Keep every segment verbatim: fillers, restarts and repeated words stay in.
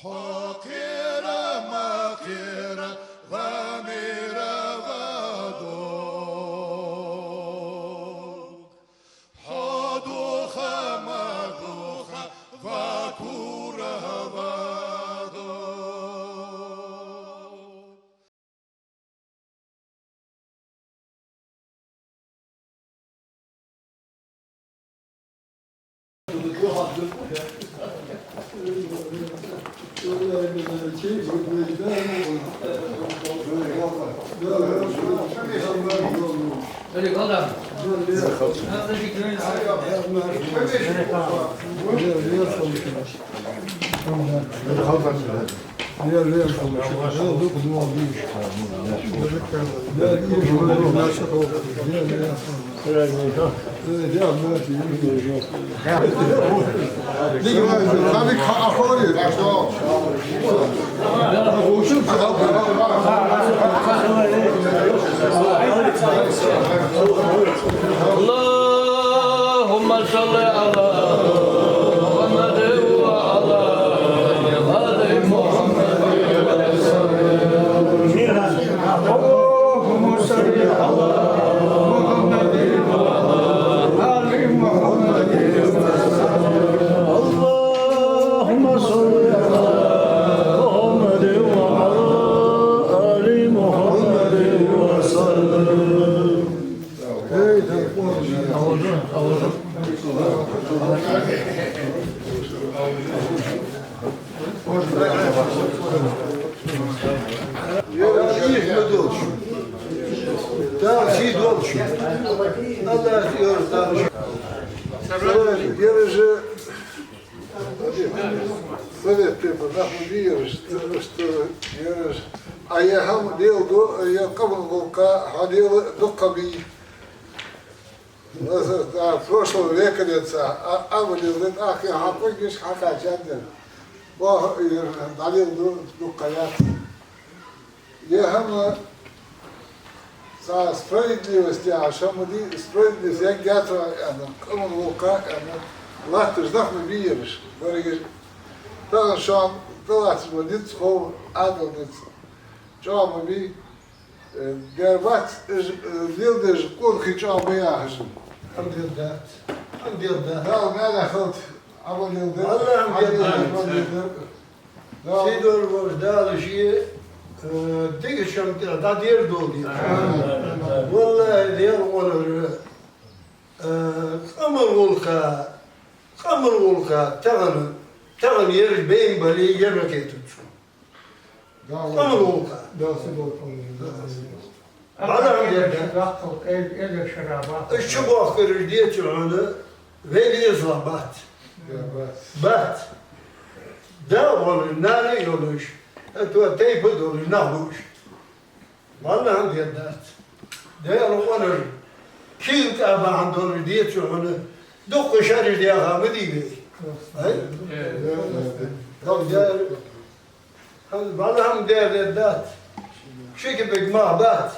Хьо кхера ма кхера, ва мера ва дог. Хьо духа ма духа, ва кура ва дог. اللهم صل على محمد وعلى آل محمد وسلم. اللهم صل على محمد وعلى آل محمد. اللهم صل على محمد وعلى آل محمد وسلم. Йола ийша ма долаш. Дала сий долаш. Аллах йола Дала. Ераш совет тайпан нах ма бий ераш, что ераш. А е хӀама леладу, е къаман гӀулакха хьо лела дукха бий. Аз, а, прошлого века денз а, а, а, валил ден, а, хи-, хьакхойгаш, хьакхачан ден. Бо, э, дӀалил ду, дукха яц. Е хӀама цхьа справедливость яхаш хӀама дий, справедливость яггатра, аьнна, къаман гӀулакха, аьнна, латташ нах ма бий ераш, варгаш. Тахан шоана тӀалатташ ма низ хов, Ӏадал низ. ЧӀоагӀа ма бий. Э, дер бац, э, леладеш къонахий чӀоагӀа ба яхаш. ХӀама дер дац. ХӀама дер дац. Дала маьле хилда, Ӏа ма леладер. Аллах ма леладер. Дала. Сий долаш волча Дала ший, э, дегашта тӀа дӀадер долда. Амин. ВаллахӀи, Даьла къонахий, э, къаман гӀулакха, къаман гӀулакха тахан, тахан ераш байна бале, ер ракеташ. Къаман гӀулакха. Дала сий долда. Бала хӀама дер да. Из чубоахкараш деций хьона, вай дезала бац. Бац. Да волаш, нана йолаш, а то тайпа долаш, нах ба уж. Бала хӀама дер дац. Даьла къонахий, кийла тӀа бахьан долаш деций хьона, дукха шераш даьха ма дий вай. Ай? Дала дер. ХӀанз бала хӀама дер дац. Ши кепек мах бац.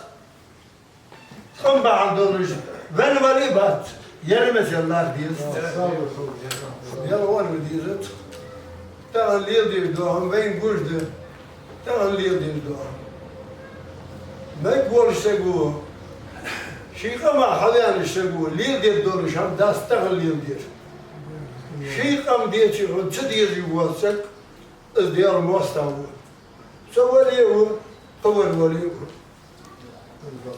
Къам бахьан долаш венна вале а бац. Ер мел лар деза. Ер вар ма дезац. Тахан леладер дола хӀама вайна гуш да. Тахан леладер дола хӀама. Мегаш волча саго, ший къамах хьаваьннача саго леладер долаш хӀама дац тахан леладер. Ший къам деций хьона ца дезаш вола саг, из Даьла моастагӀа ва. Со вале а ва, кхывар вале а ва.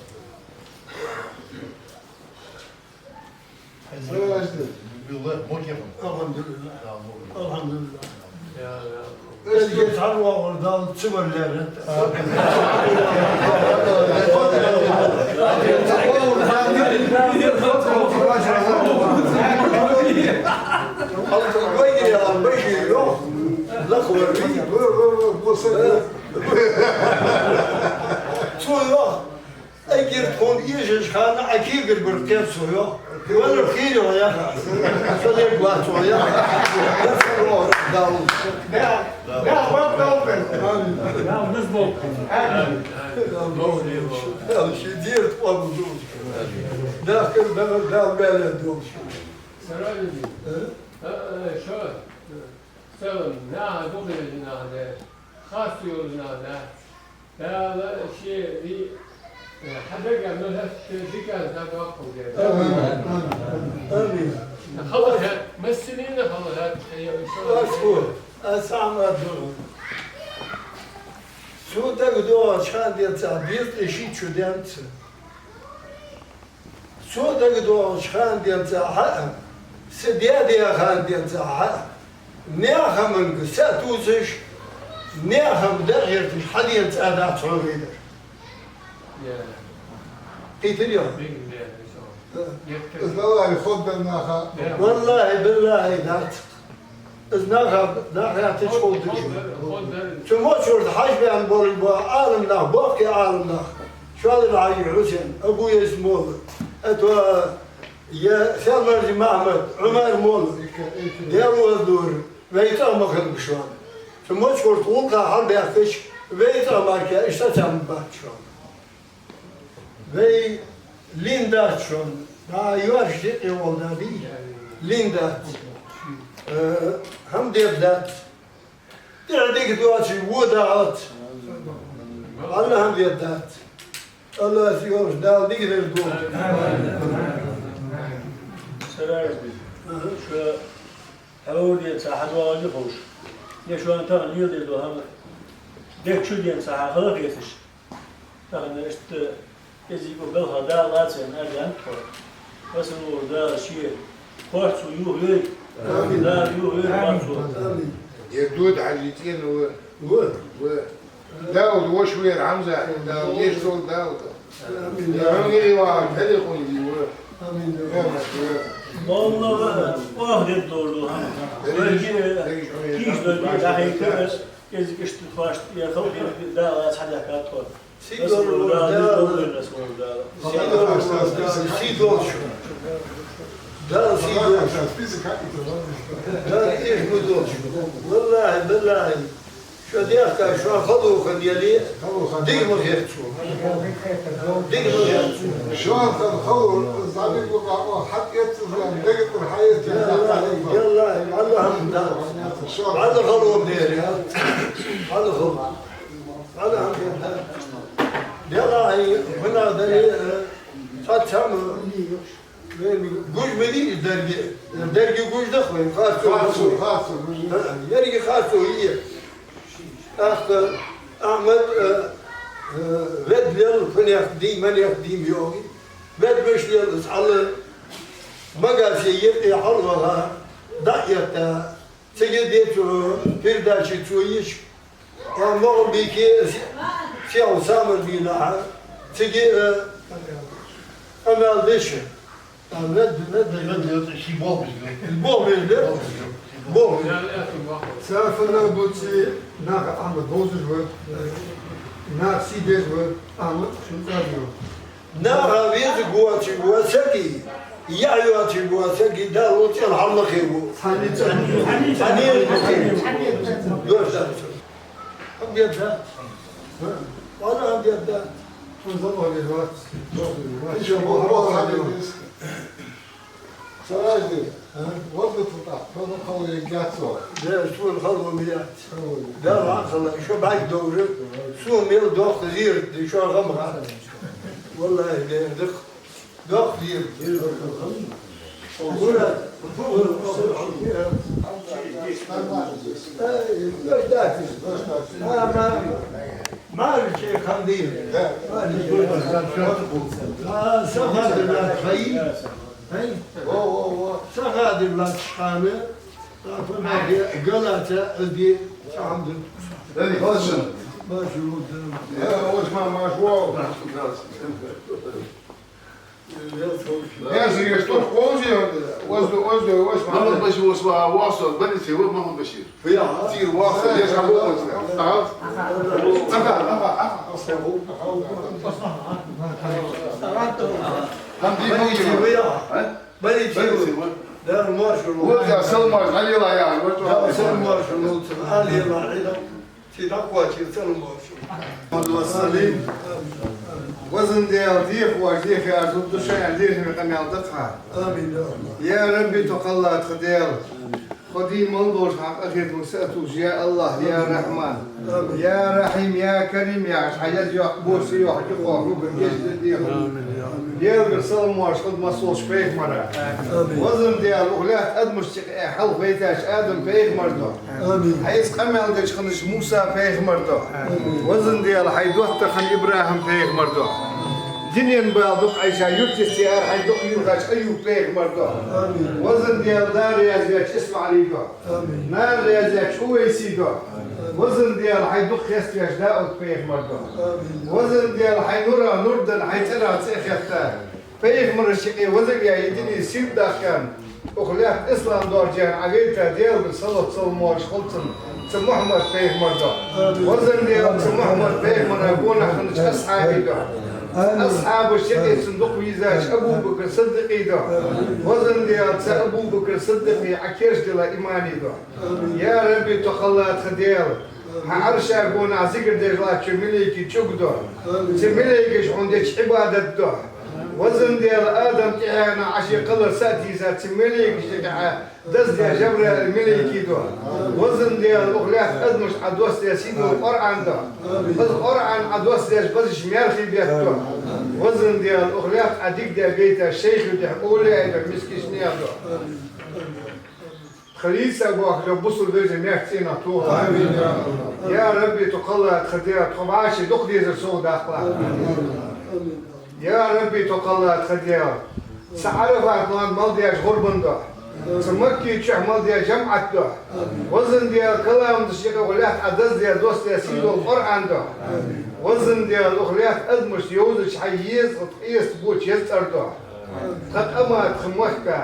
АлхьамдулиллахӀ. АлхьамдулиллахӀ. Из цхьан вахар Дала ца вар леррат. Алла вайгире алла баши йо, лакхвар ви. Цо йоах, эггара тхона эшача хана Ӏа кегар бар кхер цо йоах. Валар хийра йоах яха. Со лег вац йоах яха. Дала. Дала бакъ долда. Амин. Дала низ болба. Амин. Дала ший дер тхо ма ду. Дахкар Дала, Дала маьле долда. Саравидин. Э? Э, э, шо? Салам, наха дукха деза нах да, харцо йолаш нах да. Дала ший ри-, э, хьа дага мел хӀаьта диканца дӀадоаккхалда. Амин. Амин. Амин. Хала хӀаьта, массанена хала хӀаьта, я Исраил. Аз хӀу, аз Ахьмад ду. Цо дагадоагӀача хана денз а дезткъеи шийтта шу денз. Цо дагадоагӀача хана денз а, са даь-даь хана денз а, наьха хӀаманга са тувсаш, наьха хӀама дӀагӀерташ хьа денз а дац хьона вай дар. Кхийтарий хьона? Из валлахӀи хургдар наха. ВаллахӀи, биллахӀи, дац. Из наха, наха яхача хургда. Цу моча юрта хьажа баьнна болаш бола Ӏаламнах, боккхий Ӏаламнах, Шолара-Хьажий Хьусен, Абу-Йовзий молла, ато я Селмарзий Махьмад, Ӏумар молла, Даьла вазлора, вай цӀагӀа ма хиннаб шоана. Цу моча юрта гӀулакха хьалбаьхкача, вай цӀагӀа мара кхы иштта цхьа ма бац шоана. Вай лийнна дац шоана, дӀа йоаржа декъе волда дий, лийнна дац. Э, хӀама дергдац. ТӀехьа дика доацаш во дахьалца, АллахӀа хӀама дергдац. АллахӀа сий йолча Дала дикадар долда. Сарай, шу хьавар денз а хьадоагӀаш ховш, е шоана тахан леладер дола хӀама дехача денз а хьахала хеташ. Тахан иштта кӀезига балха Дала лаца аьнна аьнна тхо. Масала Дала ший харцо юхайойла. Амин. Дала юхайойла харцо. Амин. Е Дуда-Хьажий цӀен ва. Ва. Ва. Дауд воша вера Хьамзат. Дала вешал Дауд. Амин. Амин. Амин. Молла ва, ох, дед долу хӀама. Вай кийча дойду, дахьийта ас, кӀезига иштта тхоашта, я халкъе Дала лаца хьадаьхкад тхо. Сий долаш вола Дала, сий долаш вола Дала, сий долаш. Дала сий долаш. Дала эш ма долаш. ВаллахӀи, биллахӀи, шо дехка, шо халухан яле, дика ма хет цо. Дика ма хет цо. Шоана халур, забит лукъа, хьат эццаза, дагатар хьаэццаза. ВаллахӀи, валлахӀи, АллахӀа хӀама дац. АллахӀа халур дера, я. АллахӀа халур. АллахӀа хӀама дац. Делахьи, хӀана дале, э, цхьа цхьа ма, вайна гуш ма дий из деррига. Деррига гуш да-кх вайна, харцо. Харцо, харцо, гуш да. ХӀа, еррига харцо я. ТӀаккха Ахьмад, э, э, ведда лел, фунех дий, манех дий ма йоагӀий. Ведда беш лел из хьал, Магасе юкъе хьалваха, дӀа а этта, цига дечо передаче цо йиш, а, МагӀалбике, Се-, Сехьа Самардинахьа, цига, э, къамаьл деш, а, вед-, вед-, вед-, ший болх беза. Болх беза, да? Болх беза. Цар фуннагӀа бувций, нах Ахьмад бовзаш ва, нах сий деш ва, Ахьмад шун цӀагӀа ва. Наха везаш воацаш вола саг, яхь йоацаш вола саг, Дала цӀен хьаллакхе ва. Цхьанне а ца, цхьанне а ца. Дош дац. ХӀама дергдац. ВаллахӀи, хӀама дергдац. Цун зама вац. Иша бо-, бо-, Саражди, а? Вот вы тут, а, вот вы хавле гяцо. Да, шун халур ма яц. Халур. Да, ва хала, шо бӀарг довра. Сона мел доккха зерат да, шо гӀам гӀа. ВаллахӀи, да, доккха зерат да. Ура, ура, ура. Э, дождатись. А, ма-, Марче хандир. Да. Марче. А, сахадир лач хай. Хай? Во, во, во. Сахадир лач хана. Галаца азди сахамдир. Дали, хозин. Баши мудам. Я, ош ма, маш, во. Я же, я что, в Холмсе? Оз, оз, оз, Махмуд Башир, оз, а, оз, оз, Башир, вот Махмуд Башир. Я. Тир, оз, я же, а, оз, а. Ага, ага, ага. Там где мы? А? Бари, бари, бари. Да, маршал. Вот я, сел маршал, Алила, я, вот. Да, сел маршал, ну, Алила, Алила. Ти дакъа чир, сел маршал. Махмуд Вассалим. Вазан Дела, дих ваш, дих я, зуб душа, дих ми камял дакха. Амин, я Аллах. Я Рабби, тукхалла тха Дела. Кхо дийнахьа мел долаш хьа къахетамах са а тувсаш, я АллахӀ, я Рахьман, я Рахьим, я Карим яхаш, хьа еза йоккха, бовза йоккха, дикъо хьога гешт де дехар. Даьлагара салам-моаршал хилда массаволча пайхамара. Везан Даьла, укх лаьтта адамашта юкъе хьалха вайташ Адам пайхамар да. Хьайца къамаьл деш хиннаш Муса пайхамар да. Везан Даьла, хьай доттагӀа хинна ИбрахӀим пайхамар да. Дунен бала дукха Ӏайша, юрта йисте ара хьай дукха йоахаш Айюб пайхамар да. Везан Даьла, Дала раьза ваьча ИсмаӀали да. Нана раьза ваьча Увайси да. Везан Даьла, хьай дукха хеставеш Дауд пайхамар да. Везан Даьла, хьай нурах нур даь, хьай цӀерах цӀи хетта пайхамарашта юкъе веза а ваь, дина сийрдаккха, укх лаьтта ислам доаржадаь Ӏа вайта Даьлагара салот-салам-моаршал хилда цунна, цу Мухьаммад пайхамар да. Везан Даьла, цу Мухьаммад пайхамара гонахьа хиннача асхьабий да. Асхьабашта юкъе цунна дукха везаш Абу Бакр Сиддикъи да. Везан Даьла, цу Абу Бакр Сиддикъа Ӏа кийчдаь имани да. Я Рабби, тхо кхелла тха Даьла, хьа Ӏарша гонахьа зикар деш латтача малейкий чӀуг да. Цу малейкаша хьона деча Ӏибадат да. Везан Даьла, Адам тӀехьенна Ӏа ший кхеллара са а тийса, цу малейкашта юкъе Ӏа даздаь Жабраил малейкий да. Везан Даьла, укх лаьтта адамашта Ӏа доссадаь сийдола Къуръан да. Из Къуръан Ӏа доссадеш базаш маьрха бетта да. Везан Даьла, укх лаьтта Ӏа дика даь гайта шайх да, овлияй да, мискача наьха да. Тха лийца боахкача бусалба вежарий маьрша цӀенах тоха. Амин, я АллахӀ. Я Рабби, тхо кхелла тха Даьла, тхо вӀаши дукха дезар сов даккхалахь. Амин. Я Рабби, тхо кхелла тха Даьла, цу Ӏарафат наькъа мел даьча гӀурбан духьа, цу Макка чу мел даь жамаӀат духьа, везан Даьла, каламашта юкъе укх лаьтта Ӏа даздаь, доссадаь сийдола Къуръан духьа, везан Даьла, укх лаьтта адамашта йовзача хьай еза, къеста боча еза цӀера духьа. Тха къама, тха мехка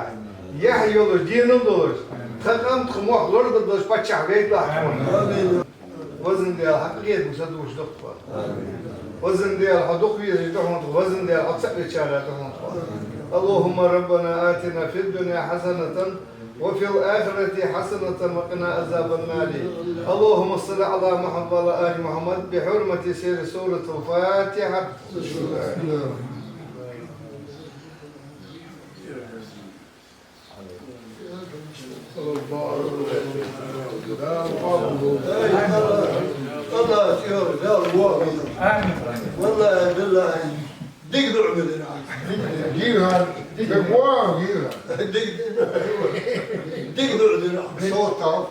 яхь йолаш, денал долаш, тха къам, тха мохк лорадолаш паччахь вайдалахь хьона. Везан Даьла, хьа къахетамах са дувцаш да тхо. Везан Даьла, хьо дукха везаш да хьона тхо, везан Даьла, хьо цаӀ вечара да хьона тхо. اللهم ربنا آتنا في الدنيا حسنة وفي الآخرة حسنة وقنا عذاب النار. اللهم صل على محمد وعلى آل محمد بحرمة سر سورة الفاتحة. الله، الله، يا رب، يا رب. والله بالله. دق دعوة لنا. دق، دق، دق دعوة لنا. صوت تعرف.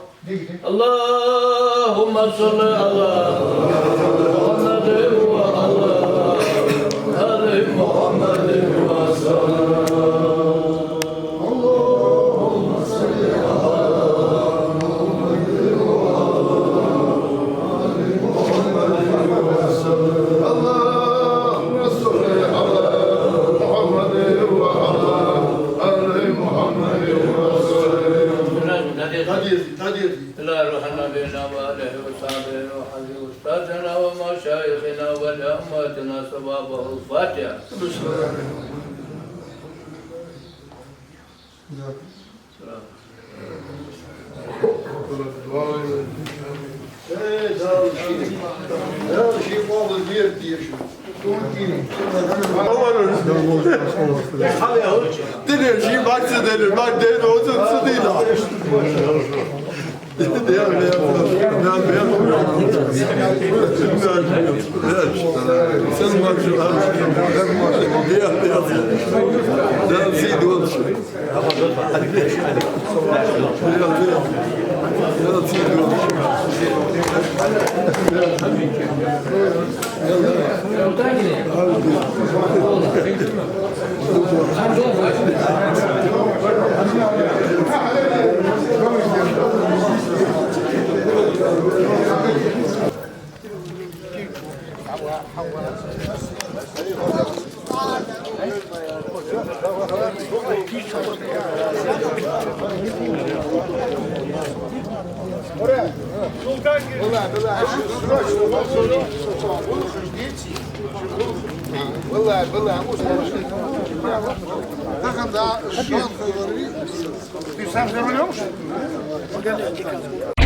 اللهم صل على محمد وعلى آل محمد وسلم. اللهم صل على محمد وعلى آل محمد وسلم. اللهم صل على محمد وعلى آل محمد وسلم. بسم الله الرحمن الرحيم. وعلى آله وصحبه وحبيب أستاذنا ومشايخنا ولأئمتنا صوابه الفاتحة. Ты сам за рулём, что ли?